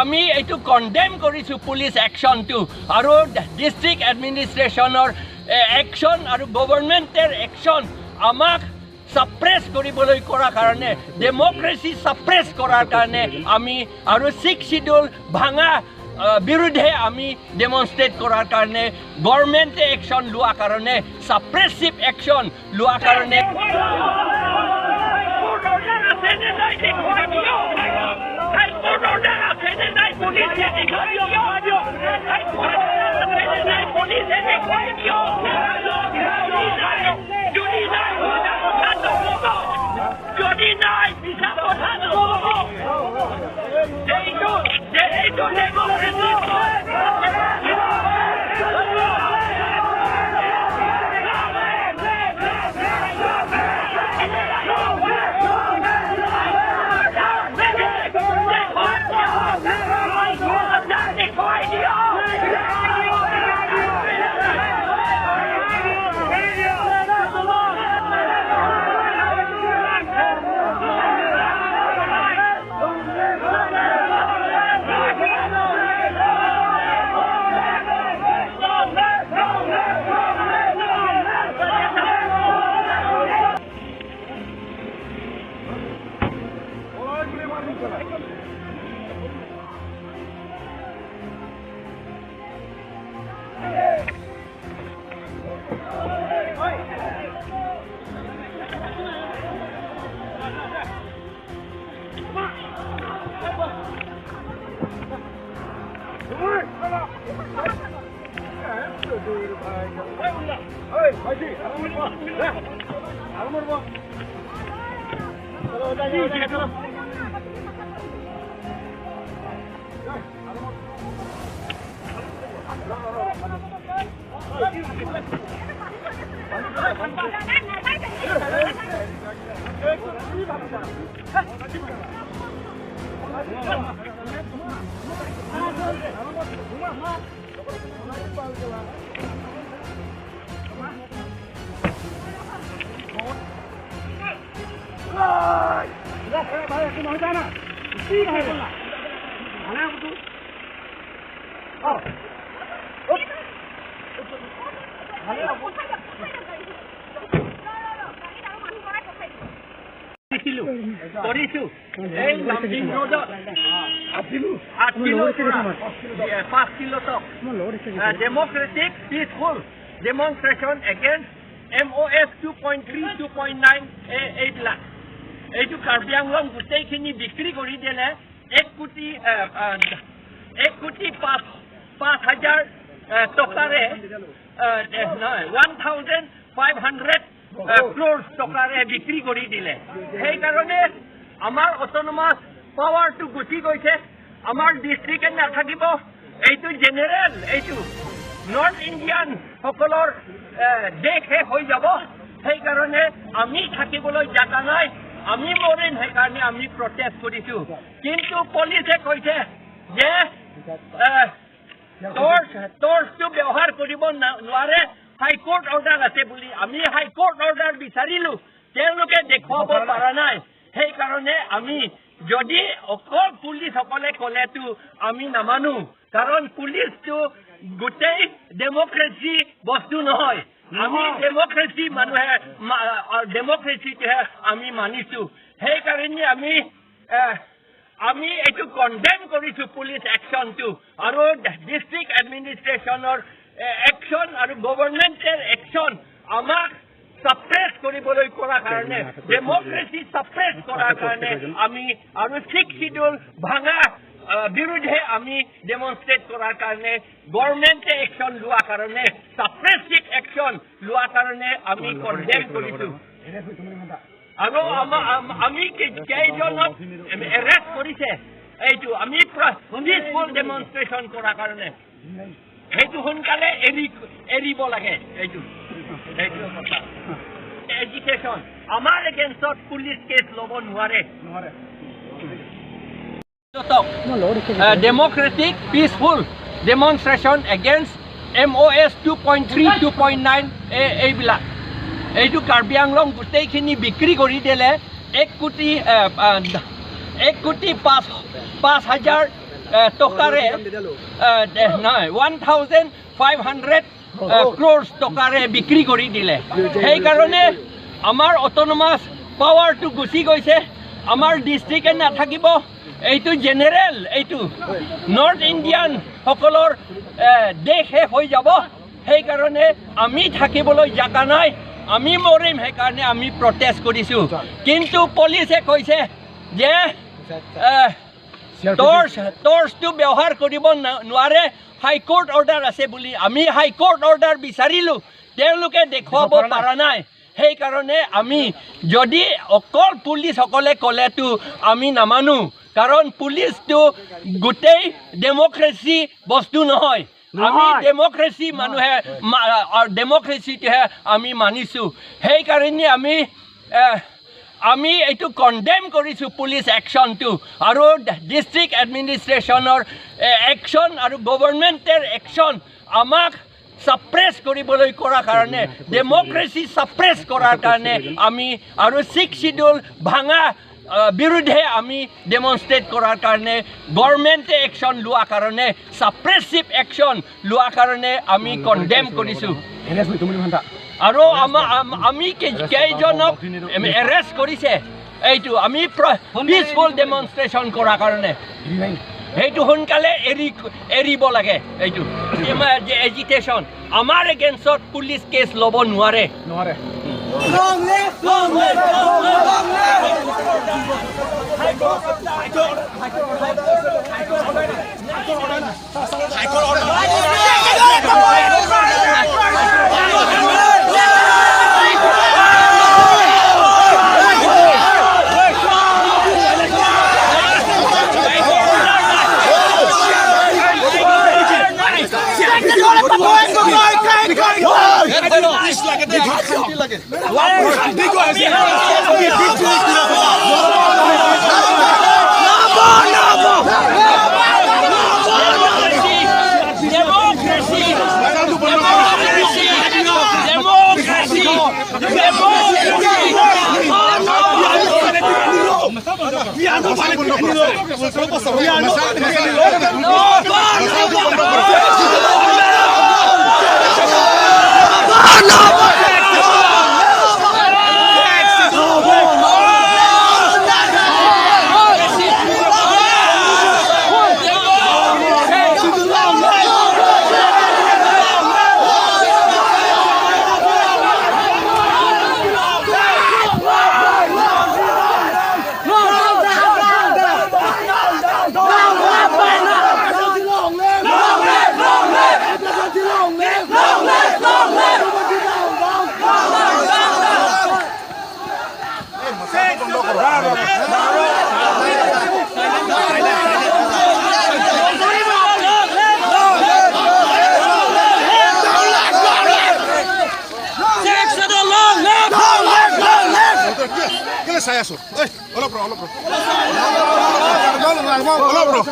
আমি এইটো কণ্ডেম কৰিছোঁ পুলিচ একশ্যনটো আৰু ডিষ্ট্ৰিক্ট এডমিনিষ্ট্ৰেশ্যনৰ একশ্যন আৰু গভৰ্ণমেণ্টৰ একশ্যন আমাক ছাপ্ৰেছ কৰিবলৈ কৰাৰ কাৰণে, ডেম'ক্ৰেচি ছাপ্ৰেছ কৰাৰ কাৰণে আমি আৰু ছিক্স চিডিউল ভাঙা বিৰুদ্ধে আমি ডেমনষ্ট্ৰেট কৰাৰ কাৰণে, গভৰ্ণমেণ্টে একশ্যন লোৱাৰ কাৰণে, ছাপ্ৰেছিভ একশ্যন লোৱাৰ কাৰণে। কৰিছোঁ এই লামডিং ৰোডত 8 kilo 5 kilo democratic peaceful demonstration against MOS 2.3 2.9 এইবিলাক। এইটো কাৰ্বি আংলং গোটেইখিনি বিক্ৰী কৰি দিলে 1 কোটি 5 হাজাৰ টকাৰে, নহয় 1500 ক্ৰ'ৰ টকাৰে বিক্ৰী কৰি দিলে। সেইকাৰণে আমাৰ অট'নমাছ পাৱাৰটো গুচি গৈছে, আমাৰ ডিষ্ট্ৰিক্টে নাথাকিব। এইটো জেনেৰেল, এইটো নৰ্থ ইণ্ডিয়ান সকলৰ দেশহে হৈ যাব। সেইকাৰণে আমি থাকিবলৈ জাগা নাই, আমি মৰিম, সেইকাৰণে আমি প্ৰটেষ্ট কৰিছোঁ। কিন্তু পুলিচে কৈছে যে টৰ্চটো ব্যৱহাৰ কৰিব নোৱাৰে, হাইকোৰ্ট অৰ্ডাৰ আছে বুলি। আমি হাইকোৰ্ট অৰ্ডাৰ বিচাৰিলোঁ, তেওঁলোকে দেখুৱাব পৰা নাই। সেইকাৰণে আমি যদি অকল পুলিচসকলে ক'লেতো আমি নামানো, কাৰণ পুলিচটো গোটেই ডেম'ক্ৰেচি বস্তু নহয়। আমি ডেম'ক্ৰেচি মানুহে, ডেম'ক্ৰেচিটোহে আমি মানিছোঁ। সেইকাৰণে আমি এইটো কণ্ডেম কৰিছোঁ পুলিচ একশ্যনটো আৰু ডিষ্ট্ৰিক্ট এডমিনিষ্ট্ৰেশ্যনৰ একশ্যন আৰু গভৰ্ণমেণ্টৰ একশ্যন আমাক ছাপ্ৰেছ কৰিবলৈ কৰাৰ কাৰণে, ডেম'ক্ৰেচি ছাপ্ৰেছ কৰাৰ কাৰণে আমি আৰু ছিক্স চিডিউল ভাঙা বিৰুদ্ধে আমি ডেমনষ্ট্ৰেট কৰাৰ কাৰণে, গভৰ্ণমেণ্টে একশ্যন লোৱাৰ কাৰণে, ছাপ্ৰেছিভ একশ্যন লোৱাৰ কাৰণে আমি কণ্ডেম কৰিছোঁ। আৰু আমি কেইজনক এৰেষ্ট কৰিছে, এইটো আমি পিচফুল ডেমনষ্ট্ৰেশ্যন কৰাৰ কাৰণে, সেইটো সোনকালে এৰিব লাগে। এইটো কথা। এজিটেশ্যন আমাৰ এগেইনষ্টত পুলিচ কেছ ল'ব নোৱাৰে। Democratic peaceful demonstration against MOS 2.3 2.9 এইবিলাক। এইটো কাৰ্বি আংলং গোটেইখিনি বিক্ৰী কৰি দিলে 1 কোটি 5 হাজাৰ টকাৰে, নহয়, 1500 ক্ৰ'ৰ্ছ টকাৰে বিক্ৰী কৰি দিলে। সেইকাৰণে আমাৰ অট'নমাছ পাৱাৰটো গুচি গৈছে, আমাৰ ডিষ্ট্ৰিক্টে নাথাকিব। এইটো জেনেৰেল, এইটো নৰ্থ ইণ্ডিয়ানসকলৰ দেশহে হৈ যাব। সেইকাৰণে আমি থাকিবলৈ জেগা নাই, আমি মৰিম, সেইকাৰণে আমি প্ৰটেষ্ট কৰিছোঁ। কিন্তু পুলিচে কৈছে যে টৰ্চটো ব্যৱহাৰ কৰিব নোৱাৰে, হাইকোৰ্ট অৰ্ডাৰ আছে বুলি। আমি হাইকোৰ্ট অৰ্ডাৰ বিচাৰিলোঁ, তেওঁলোকে দেখুৱাব পৰা নাই। সেইকাৰণে আমি যদি অকল পুলিচসকলে ক'লেতো আমি নামানো, কাৰণ পুলিচটো গোটেই ডেম'ক্ৰেচি বস্তু নহয়। আমি ডেম'ক্ৰেচি মানুহে, ডেম'ক্ৰেচিটোহে আমি মানিছোঁ। সেইকাৰণে আমি এইটো কণ্ডেম কৰিছোঁ পুলিচ একশ্যনটো, আৰু ডিষ্ট্ৰিক্ট এডমিনিষ্ট্ৰেশ্যনৰ একশ্যন আৰু গভৰ্ণমেণ্টৰ একশ্যন আমাক ছাপ্ৰেছ কৰিবলৈ কৰাৰ কাৰণে, ডেম'ক্ৰেচি ছাপ্ৰেছ কৰাৰ কাৰণে আমি আৰু ছিক্স চিডিউল ভাঙা বিৰুদ্ধে আমি ডেমনষ্ট্ৰেট কৰাৰ কাৰণে, গভৰ্ণমেণ্টে একশ্যন লোৱাৰ কাৰণে, ছাপ্ৰেছিভ একশ্যন লোৱাৰ কাৰণে আমি কণ্ডেম কৰিছোঁ। আৰু আমি কেইজনক এৰেষ্ট কৰিছে, এইটো আমি পিচফুল ডেমনষ্ট্ৰেশ্যন কৰাৰ কাৰণে, সেইটো সোনকালে এৰিব লাগে। এইটো এজিটেশ্যন আমাৰ এগেইনষ্টত পুলিচ কেছ ল'ব নোৱাৰে। চাই আছো। অলপ অলপ অলপ।